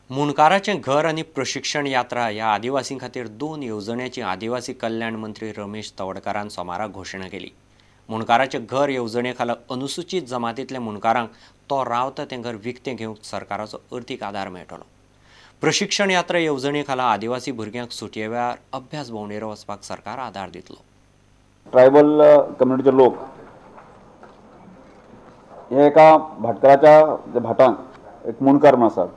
मुंडकाराचें घर आनी प्रशिक्षण यात्रा ह्या आदिवासीं खातीर दोन येवजण्याची आदिवासी कल्याण मंत्री रमेश तवडकारान सोमारा घोशणा केली. मुंडकाराचें घर येवजणे खाला अनुसूचित जमातींतल्या मुंडकारांक तो रावता तें घर विकतें घेवंक सरकाराचो अर्थीक आदार मेळटलो. प्रशिक्षण यात्रा येवजणे खाला आदिवासी भुरग्यांक सुटये वेळार अभ्यास भोंवडेर वचपाक सरकार आदार दितलो. ट्रायबल कम्युनिटीचे लोक हे एका भाटकाराच्या भाटांक एक मुंडकार म्हूण आसात,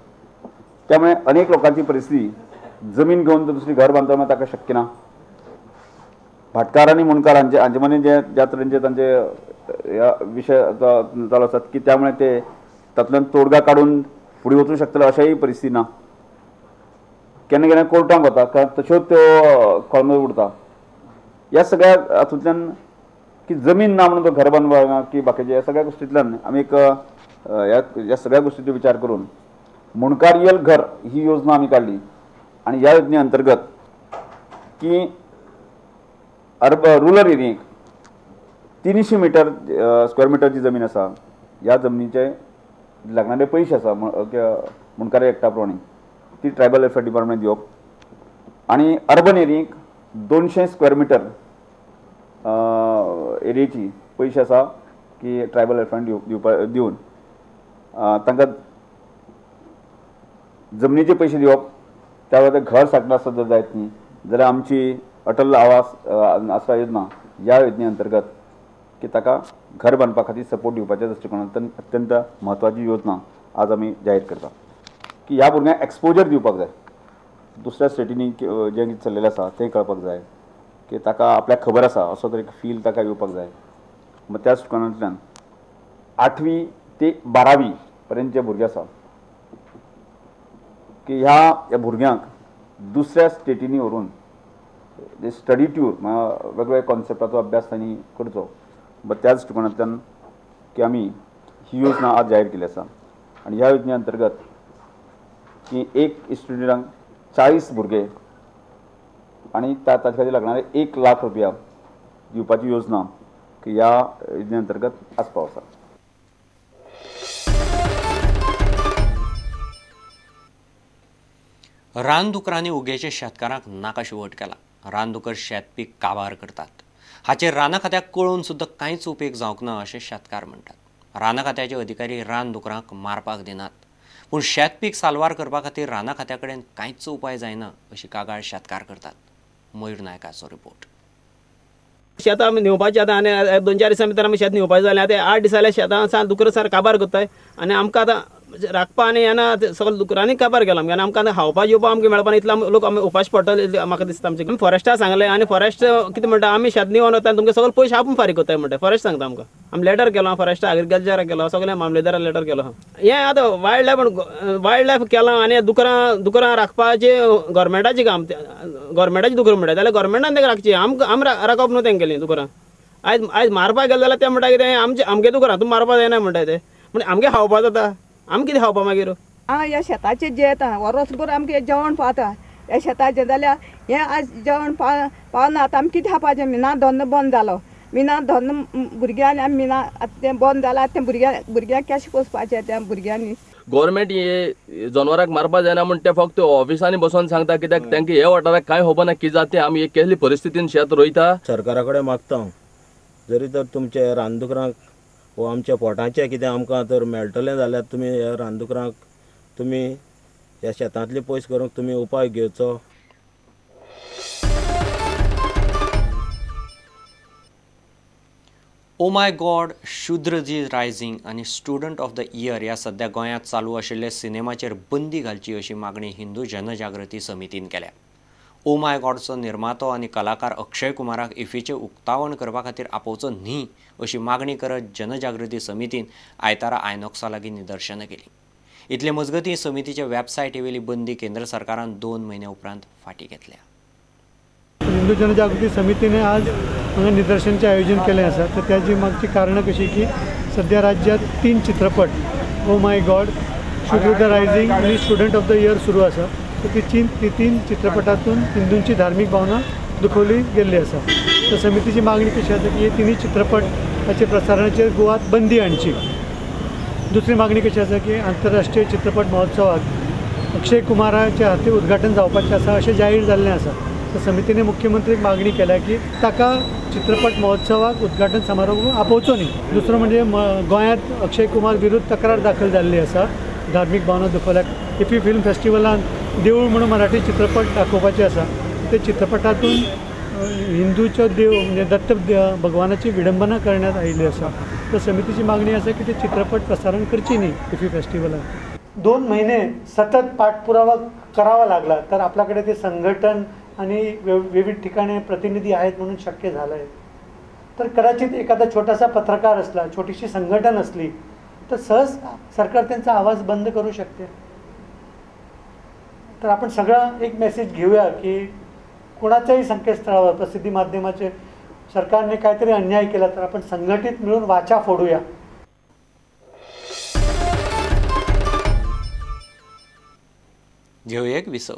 त्यामुळे अनेक लोकांची परिस्थिती जमीन घेवन दुसरी घर बांदता ताका शक्य ना. भाटकार आनी मुंडकार हांचे हांचे मदीं जे ज्या तरेचे तांचे विशय चालू आसात की त्यामुळे ते तातूंतल्यान तोडगा काडून फुडें वचूंक शकतले अशेंय परिस्थिती ना. केन्ना केन्ना कोर्टांक वता कारण तश्योच त्यो कळमो उरता. ह्या सगळ्या हातूंतल्यान की जमीन ना म्हणून तो घर बांदपाक की बाकीचे ह्या सगळ्या गोश्टींतल्यान आमी एक ह्या सगळ्या गोश्टीचो विचार करून मुंडकारियल घर ही योजना आमी काडली आनी ह्या योजने अंतर्गत की रुरल एरियेक 300 मीटर स्क्वेअर मिटरची जमीन आसा, ह्या जमनीचे लागणारे पयशे आसा मुंडकारी एक्टा प्रमाणे ती ट्रायबल वेलफेअर डिपार्टमेंट दिवप आनी अर्बन एरियेक 200 स्क्वेअर मिटर एरियेची पयशे आसा की ट्रायबल वेलफेअर दिवपा दिवन तांकां जमनीचे पयशे दिवप. त्या वेळार घर साकणार आसत जर जायत न्ही जाल्यार आमची अटल आवास आसरा योजना ह्या योजने अंतर्गत की ताका घर बांदपा खातीर सपोर्ट दिवपाच्या दृश्टिकोनांतल्यान अत्यंत म्हत्वाची योजना आज आमी जाहीर करता की ह्या भुरग्यांक एक्सपोजर दिवपाक जाय. दुसऱ्या स्टेटींनी जें कितें चल्लेलें आसा तें कळपाक जाय की ताका आपल्याक खबर आसा असो तर एक फील ताका येवपाक जाय. मग त्या दृश्टिकोनांतल्यान 8वी ते 12वी पर्यंत जे भुरगे आसा की ह्या भुरग्यांक दुसऱ्या स्टेटींनी व्हरून स्टडी टूर वेगवेगळ्या कॉन्सेप्टाचो अभ्यास तांणी करचो. त्या दृश्टिकोनांतल्यान की आमी ही योजना आज जाहीर केली आसा आनी ह्या योजने अंतर्गत की एक स्टुडंटांक 40 भुरगे आनी ताचे खातीर लागणारे 1 लाख रुपया दिवपाची योजना की ह्या योजने अंतर्गत आसपाव आसा. रानदुकरांनी उगेचे शेतकारांक नाकाशिवट केला. रानदुकर शेतपीक काबार करतात. हाचेर राना खात्याक कळोवन सुद्दां कांयच उपेग जावंक ना अशें शेतकार म्हणटात. राना खात्याचे अधिकारी रानदुकरांक मारपाक दिनात, पूण शेतपीक साल्वार करपा खातीर राना खात्या कडेन कांयच उपाय जायना अशी कागाळ शेतकार करतात. मयूर नायकाचो रिपोर्ट. शेतां आमी न्हिवपाचें आतां आनी 2-4 दिसां भितर आमी शेत न्हिवपाचें जालें. आतां 8 दीस जाले शेतां दुकर सार काबार करताय आनी आमकां आतां राखपा आनी येना सगळें दुकरांनी काबार केला आमगे आनी आमकां आतां खावपा जेवपा आमकां मेळपा इतलो लोक आमी उपाश पडटले म्हाका दिसता. आमचें फॉरेस्टा सांगलें आनी फॉरेस्ट कितें म्हणटा आमी शेत निवोन वता तुमकां सगळे पयशे आपूण फारीक करताय म्हणटा. फॉरेस्ट सांगता आमकां. आमी लेटर केलो फॉरेस्टा एग्रीकल्चराक केलो सगळें मामलेदाराक लेटर केलो. हें आतां वायल्ड लायफ वायल्ड लायफ केलां आनी दुकरां राखपाचें गोवोरमेंटाचें काम. गोवोरमेंटाचें दुकरां म्हणटा जाल्यार गोवोरमेंटान तांकां राखचें, आमकां आमी राखप न्हू तेंगेलीं दुकरां. आयज आयज मारपाक गेले जाल्यार ते म्हणटा कितें आमचें आमगे दुकरां तुमी मारपाक जायना म्हणटा ते. पूण आमगे खावपा जाता, आमी कितें खावपा मागीर? आं ह्या शेताचेर जेता वरसभर आमकां जेवण पावता ह्या शेताचेर जाल्यार हें आज जेवण पावना आतां आमी कितें खावपाचें? मिना धंदो बंद जालो, मिना धंदो भुरग्यांनी आमी मिना आतां तें बंद जालां. आतां तें भुरग्यांक कशें पोसपाचें त्या भुरग्यांनी? गोवोरमेंट हे जनावरांक मारपा जायना म्हण ते फक्त ऑफिसांनी बसोन सांगता कित्याक तांकां हे वाठाराक कांय खबर ना की जाता आमी केल्ली परिस्थितीन शेत रोयता. सरकारा कडेन मागता हांव जरी तर तुमचे रानदुकरांक वो आमच्या पोटाचें कितें आमकां तर मेळटलें जाल्यार तुमी ह्या रानदुकरांक तुमी ह्या शेतांतले पयस करूंक तुमी उपाय घेवचो. ओ my God, Shudra the rising आनी स्टुडंट ऑफ the year ह्या सद्या गोंयांत चालू आशिल्ल्या सिनेमाचेर बंदी घालची अशी मागणी हिंदू जनजागृती समितीन केल्या. ओ my गॉडचो निर्मातो आनी कलाकार अक्षय कुमाराक इफीचें उक्तावण करपा खातीर आपोवचो न्ही अशी मागणी करत जनजागृती समितीन आयतारा आयनॉक्सा लागीं निदर्शनां केलीं. इतले मजगतीं समितीचे वेबसायटीवेली बंदी केंद्र सरकारान 2 म्हयन्या उपरांत फाटीं घेतल्या. हिंदू जनजागृती समितीने आज हांगा निदर्शनचें आयोजन केलें आसा. तर त्याची मागची कारणां कशी की सद्या राज्यांत 3 चित्रपट oh my God, Shudra the rising आनी स्टुडंट ऑफ the year सुरू आसा. तर ती 3 चित्रपटातून हिंदूंची धार्मीक भावना दुखवली गेल्ली आसा. तर समितीची मागणी कशी आसा की हे 3 चित्रपट ताचे प्रसारणाचेर गोवात बंदी हाडची. दुसरी मागणी कशी आसा की आंतरराष्ट्रीय चित्रपट महोत्सवाक अक्षय कुमाराच्या हाती उद्घाटन जावपाचें आसा अशें जाहीर जाल्लें आसा. तर समितीने मुख्यमंत्रीक मागणी केल्या की ताका चित्रपट महोत्सवाक उद्घाटन समारोह आपोवचो न्ही. दुसरो म्हणजे गोंयांत अक्षय कुमार विरुद्ध तक्रार दाखल जाल्ली आसा धार्मीक भावना दुखवल्या. इफ्फी फिल्म फेस्टिवलान देऊळ म्हणून मराठी चित्रपट दाखोवपाचे आसा, ते चित्रपटातून हिंदूचो देव म्हणजे दत्त भगवानाची विडंबना करण्यात आयिल्ली आसा. तर समितीची मागणी आसा की ते चित्रपट प्रसारण करची न्ही इफ्फी फेस्टिवलान. 2 महिने सतत पाठपुरावा करावा लागला तर आपल्याकडे ते संघटन आणि विविध ठिकाणी प्रतिनिधी आहेत म्हणून शक्य झालं आहे. तर कदाचित एखादा छोटासा पत्रकार असला, छोटीशी संघटन असली तर सहज सरकार त्यांचा आवाज बंद करू शकते. तर आपण सगळा एक मेसेज घेऊया की कोणाच्याही संकेतस्थळावर प्रसिद्धी माध्यमाचे सरकारने काहीतरी अन्याय केला तर आपण संघटित मिळून वाचा फोडूया. घेऊया एक विसव.